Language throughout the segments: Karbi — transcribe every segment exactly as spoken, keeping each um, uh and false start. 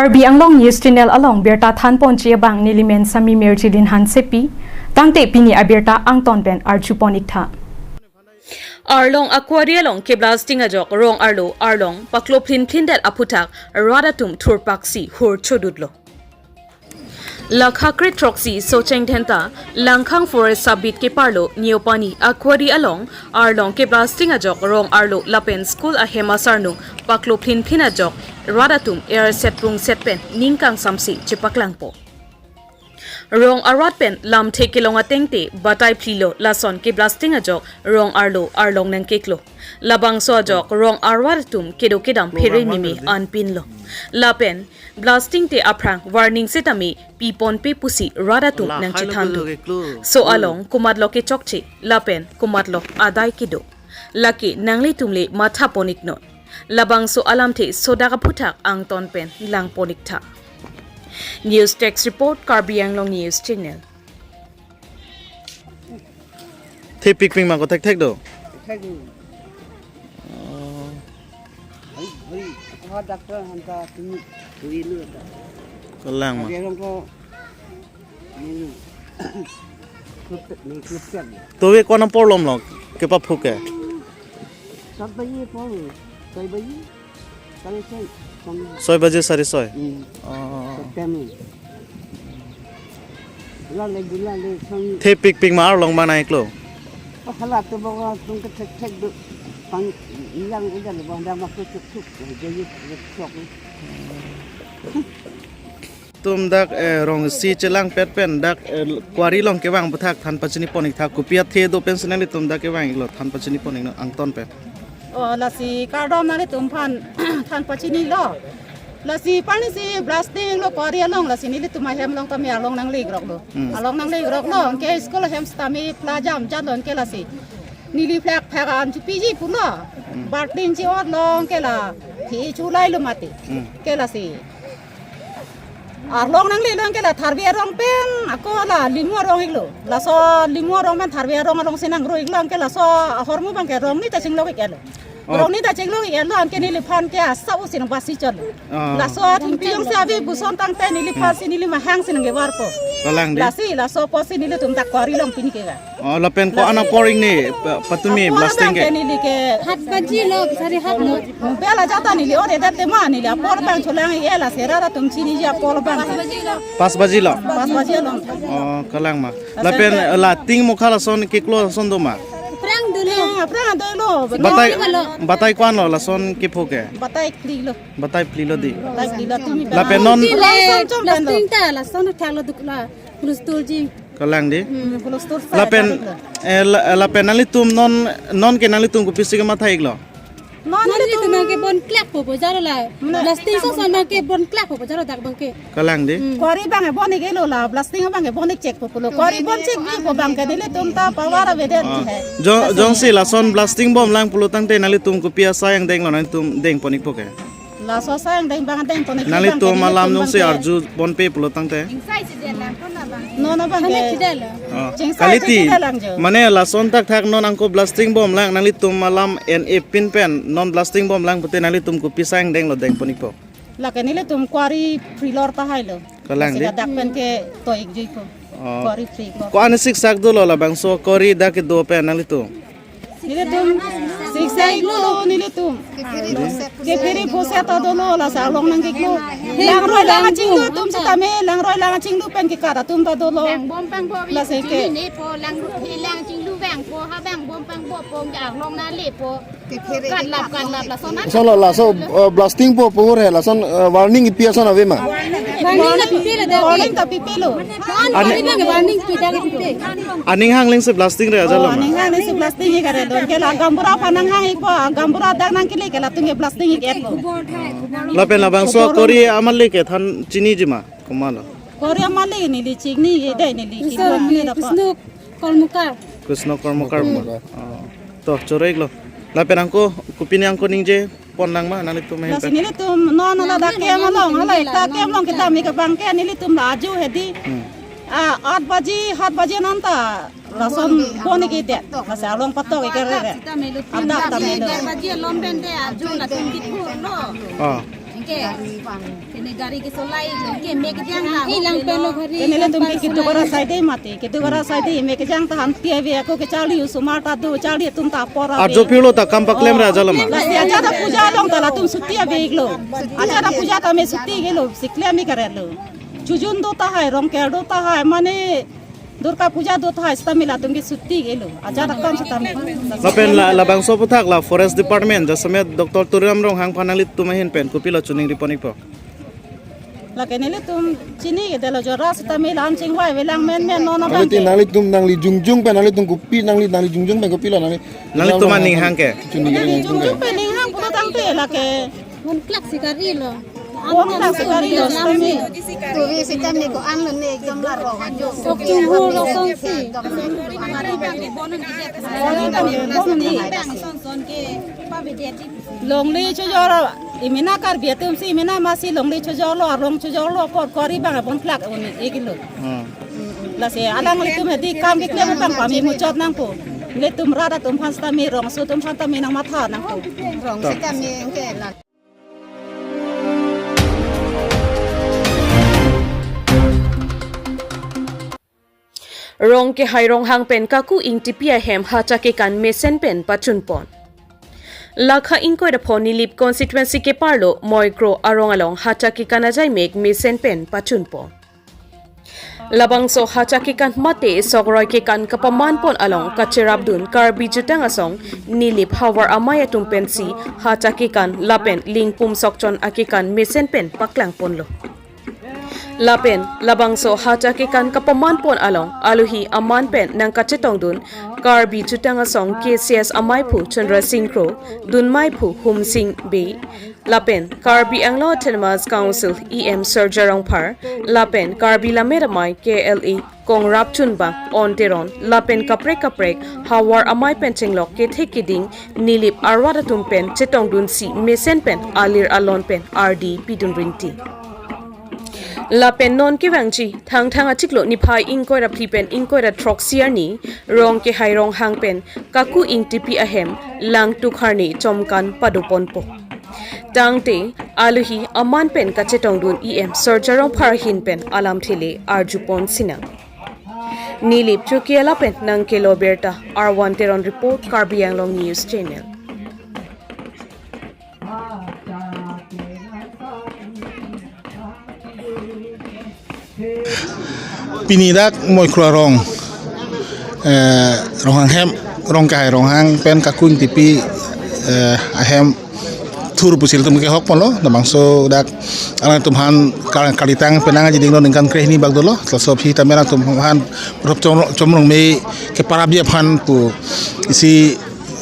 Karbi Anglong News Channel along birta thanponji abang nelimen Sami Mirjilin Hansepi, tangte pini abirta angton pen arjupon-iktha. Arlong akwari along keblasting ajok rong arlo arlong paklo phlin phlindet aphuthak rat atum thurpaksi hur chodutlo. Lakha kre throksi Socheng Dhenta, Langkhang Forest Sub-Beat keparlo Neopani akwari along arlong keblasting ajok rong arlo lapen school ahem asarnung paklo phlin phlin ajok rat atum erset prungset pen ning kangsamsi chepaklangpo. Rong arat pen lamthe kelong atengte batai phlilo lason keblasting ajok rong arlo arlong nangkeklo. Labangso ajok rong arat atum kedo kedam phere nimi anpinlo. Lapen blasting te aphrang warning setame piponpe pusi rat atum nangchethandu. So along komatlo kechokche lapen komatlo adai kedo, lake nanglitum le mathaponiknon. Labangso alamthe sodak aphuthak angton pen langpon-iktha. News Desk Report, Karbi Anglong News Channel. Thepikpik ma ko thekthek do? Thekthek do. Oh. Hari, hari, apa doctor hanta tumi, tumi lu ta. Kelang ma. Dia orang ko, ni lu. Klep, ni klep kan. Tove ko-an apor lomlo kepaphu ke? Sat baji apor, soi baji. Sari soi, song. Soi baji sari soi. Hmm. Oh. September. Lale gula le song. Thepikpik ma arlong ma nangkeklo. Oh, hala to boga tung ke thekthek do. Pang yang udah le boga ma ko chuk chuk. Jadi chuk. Tum dak, eh, rong isi chelangpet pen dak, eh, kwari along kevang aphuthak than pachinipon-iktha, kopi athe do pensi nanglitum dak kevang-iklo, than pachinipon-iknon angton pen. Oh, lasi kardom nanglitum aphan than pachinilo. Lasi pini si blasting lo kwari along, lasi nelitum ahem along tame along nanglekroklo. Hmm. Along nanglekroklo, anke school ahem setame pla jamjatlo anke lasi. Neli phlak phak an chupiji pulo. Hmm. Baltin chi-otlo anke la. Thi chulailo mati. Hmm. Anke lasi. Arlong nanglelo anke la Tharve arong pen ako la Limu arong-iklo. Laso Limu arong pen Tharve arong alongsi nangroi-iklo anke laso ahormu abangke rongni ta chinglok-iklo. Oh. Rongni ta chinglok-iklo anke neliphan ke asa usin basi chotlo. Ah. Laso thengpi jongsi ave puson tangte neliphan si neli mahang si nangkevarpo. Kalang de. Lasi laso apotsi nelitum dak kwari along pini kevang. Oh, lapen ko-an apor ingni pa-, patumi blasting ke? Apor abangke neli ke hat baji lo, sari hat lo. Bela jata neli ore det tema neli apor abang cholang-ik lasi rat atum chiniji apor abang. Pas baji lo? Pas baji lo. Oh, kalang ma. Lapen, eh, la ting mokha lason keklo lason do ma? Aphrang dolo. Eh, aphrang dolo. Batai, batai ko-an lo lason kepho ke? Batai phli lo. Batai phli lo di. Batai phli lo tumi. Lapen non. Lason chom pen lo. Plastic ta lason thak lo duk la. Hulustul ji. Kalang di. Hmm, hulustul sa. Lapen, eh, la-, lapen nanglitum non, non ke nanglitum kopisi kematha-iklo? Non nelitum nangkebon klekpo pu jaro la. Blasting ason nangkebon klekpo pu jaro dak abangke. Kalang di. Hmm. Kwari abang ebon-iklo la, blasting abang ebon-ik chekpo pulo. Kwari bon chekji pu abangke nelitum ta power avedet. Ah. Jong, jongsi lason blasting bomlang pulo tangte nanglitum kopi asai angdenglo nanglitum dengpon-ikpo ke? Laso asai angdeng abang dengpon-ik. Nanglitum alam jongsi arjuponpe pulo tangte. Non abangke. Oh. Chingsai kaliti. Mane lason thakthak non angko blasting bomlang nanglitum alam en epin pen non blasting bomlang pute nanglitum kopi asai angdenglo dengpon-ikpo? Lake nelitum kwari phli lo tahai lo. Kalang di. Lasi ladak pen ke to-ikjuipo. Oh. Kwari phli lo. Ko-an siksak dolo labangso kwari dak kedo pen nanglitum? Nelitum siksak-iklo nelitum. Kephere phoset ta dolo lasi along nangkeklo. Langroi lang achinglu atum setame, langroi lang achinglu pen kekat atum ta dolo. Lasi ke. Lang bom pangbo, lang chinglu vangpo, ha bang bom pangbopo, ke arlong nanglepo. Katlap, katlap, lason an. Lason lo, laso, eh, blasting po, pohor he, lason, eh, warning kipi ason ave ma? Warning ta pipelo de. Warning ta pipelo. Ani- Warning ta pipe. Aning hang lengsi blasting re ajalo ma? Aning hang lengsi blasting-ik are don ke la gaonbura aphan nanghang-ikpo, gaonbura dak nangkele ke latum ke blasting-ik-etpo. Lapen labangso kwari amalik ke than chiniji ma? Komatlo? Kwari amalik neli chinine dei neli. Krishna, kipa neli dapat. Krishna Kormokar. Krishna Kormokar mo. Hmm. Oh. To choro-iklo. Lapen angko kopine angko ningjeponlang ma nanglitum ahin pen? Lasi nelitum non hala dak kem along, hala ekta kem along kedam-ik abangke nelitum la ajo hedi. Hmm. Ah, at baji, hat baji ananta lason bon-ik-edet. Lasi along patok-ik-re. Adap ta melo. Baji along pen de ajo latum kikur lo. Oh. Kene gari kesolai lo, ke mek jang ta. Hilang pelo gari. Kene le tum ke kitu kara saide mati, kitu kara saide mek jang ta han tia ve ako ke charli usumar ta do charli atum ta apor ave. Arjo pirlo ta kam paklem ra jalama. Lasi aja ta puja along ta latum suti ave iklo. Aja ta puja ta me suti gelo, siklem ik kare lo. Chojun do tahai, Rongker do tahai, mane Durga Puja do tahai sitame latum ke suti gelo. Aja ta kam sitame. Lapen la labangso aphuthak la Forest Department jasemet Doctor Tuliram Ronghang aphan nanglitum ahin pen kopilo choningri pon ikpo? Lake nelitum chini ke delo jora sitame la-an chingvai avelang menmen non abang Nanglitum ke. Nanglitum nangli jongjong pen nanglitum kopi nangli nangli jongjong pen kopilo nangli. Nanglitum aning hang ke. Choningri nangli jongjong pen ning hang pulo tangte lake. Bonplak si kari lo. Bonplak si kari lo, sitame. Tuvi sitame ko-an lo ne ekdom la rong ajo. Sok chunghu lo son si. Longle chojor, imina Karbi atum si, imina masi longle chojor lo, arong chojor lo, kor kori bang bonplak un-e iklo. Hmm. Lasi alanglitum hedi kam keklem abang pame muchot nangpo. Nelitum rat atum aphan sitame rongso atum aphan tame nangmatha nangpo. Rong sitame ke la. Rongkehai Ronghang pen Kaku Ingtipi ahem hacha kekan mesen pen pachun pon. Lakha ingkoi ra pho Nilip constituency keparlo Moikro arong along hacha kekan ajai mek mesen pen pachun pon. Labangso hacha kekan mate sokroi kekan kapaman pon along kacherapdun Karbi Jutang Asong Nilip Havar Amei atum pensi hacha kekan lapen lingpum sokchon akekan mesen pen paklang ponlo. Lapen labangso hacha kekan kapaman pon along alohi aman pen nangkachetongdun Karbi Jutang Asong K C S ameiphu Chandra Sing Kro, dunmeiphu Humsing Bey, lapen Karbi Anglong Autonomous Council E M Surjya Rongphar, lapen Karbi Lammet Amei K L A Kongrap Chunbang, On Teron, lapen kaprek kaprek Havar Amei pen chenglok kethe keding Nilip arwat atum pen chetongdunsi mesen pen alir alon pen ardi pidun rinti. Lapen non kevangji Thangthang achiklo niphai ingkoi ra phli pen ingkoi ra throksi arni Rongkehai Ronghang pen Kaku Ingtipi ahem Langtuk Harne chomkan pado ponpo. Tangte alohi aman pen kachetongdun E M Surjya Rongphar ahin pen alamthe le arju pon sinang. Nilip Chokihola pen nangkelo birta, R one Teron report, Karbi Anglong News Channel. Pini dak Moikro arong, eh, Ronghang hem, Rongkehai Ronghang pen Kaku Ingtipi, eh, ahem thur pusi ilitum kehok ponlo, labangso dak alangtum aphan kar-, kalitang penang aji dinglo ningkan krehini bak dolo, laso aphi tame alangtum aphan Prof Chom-, Chomrong me keparapji aphan pu isi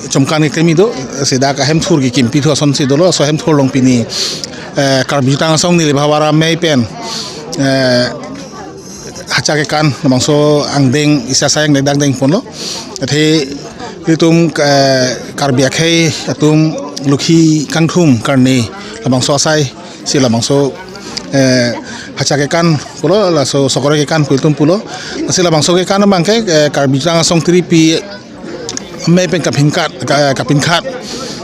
chomkan keklem do, si dak ahem thur kekimpi thu asonsi dolo, laso ahem thur along pini, eh, Karbi Jutang Asong Nilip Havar Amei pen, eh, hacha kekan, labangso angdeng isi asai angdeng dak deng ponlo. Athe ilitum, eh, Karbi akhei atum lokhi kangthum karne labangso asai si labangso, eh, hacha kekan pulo, laso sokroi kekan pu ilitum pulo. Si labangso kekan abang ke, eh, Karbi Jutang Asong tiripi amei pen kapinkhat, ka-, kapinkhat.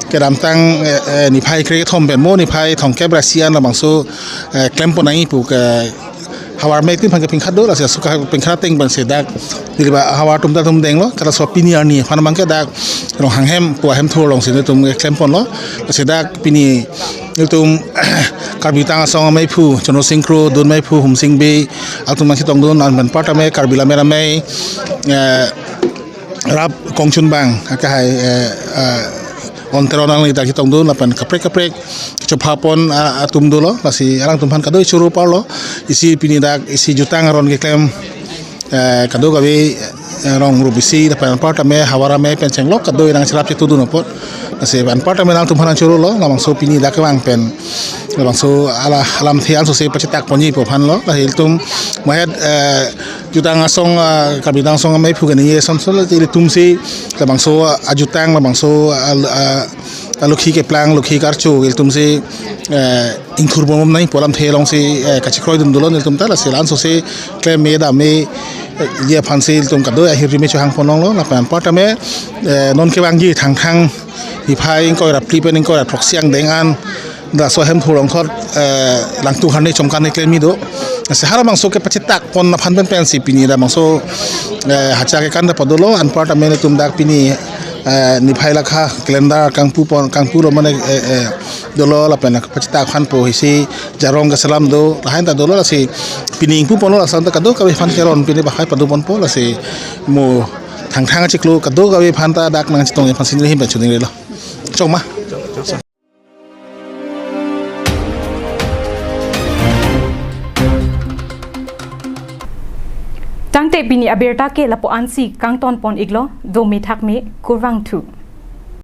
Kedamtang, eh, eh, niphai krekethom pen mo niphai thomkep ra isi an labangso, eh, klem pon nangji pu ke Havar Amei atum aphan kapinkhat do, lasi aso kapinkhat ateng pensi dak Nilip Havar atum ta atum denglo, kata so pini arni aphan abang ke dak Ronghang hem pu ahem thur alongsi ilitum klem ponlo, lasi dak pini ilitum Karbi Jutang Asong ameiphu Chandra Sing Kro, dunmeiphu Humsing Bey, atum nangchetongdun, anparta me Karbi Lammet Amei, eh, Rap Kongchunbang, akehai, eh, eh, On Teron alangli ta chetongdun, lapen kaprek kaprek chopha pon, ah, atum dolo, lasi alangtum aphan kado-i choro parlo, isi pini dak, isi jutang aron keklem, eh, kadokave, eh, rong rup isi, lapen anparta me Havar Amei pen chenglok, kado-i nangcherap chetudun apot, lasi anparta me alangtum aphan chorolo, labangso pini dak kevang pen, labangso ala, alamthe ansose pachetak ponji pu aphanlo, lasi ilitum mahet, eh, Jutang Asong, ah, Karbi Jutang Asong ameiphu kani ye son son la ilitum si labangso, ah, ajutang labangso, ah, ah, ah, lokhi keplang lokhi karcho ilitum si, eh, ingthur bomom nangji pu alamthe alongsi, eh, kachekroidun dolo ilitum ta, lasi la ansose klem me dam me, eh, ye aphansi ilitum kado ahirjume chohang pon longlo, lapen anparta me, eh, non kevangji Thangthang niphai ingkoi ra phli pen ingkoi ra throksi angdeng an Laso ahem thurong khot, eh, Langtung Harni Chomkan ni klemi do. Lasi hara bangso kepachetak pon aphan pen pensi pini labangso, eh, hacha kekan ta padolo, anparta mene tum dak pini, eh, niphai lakha calendar kangpu pon, kangpu lo mane, eh, eh, dolo lapen pachetak aphan po hisi jarong keselam do, lahen ta dolo lasi pini ingpu ponlo lason ta kadokave aphan keron pini bahai padu ponpo lasi mo thangthang achiklo kadokave aphan ta dak nangchetong aphan sinri him pen chuning relo. Chokma. Tangte pini abirta ke lapu-ansi kangton pon iklo, dome thakme, kurvangthu.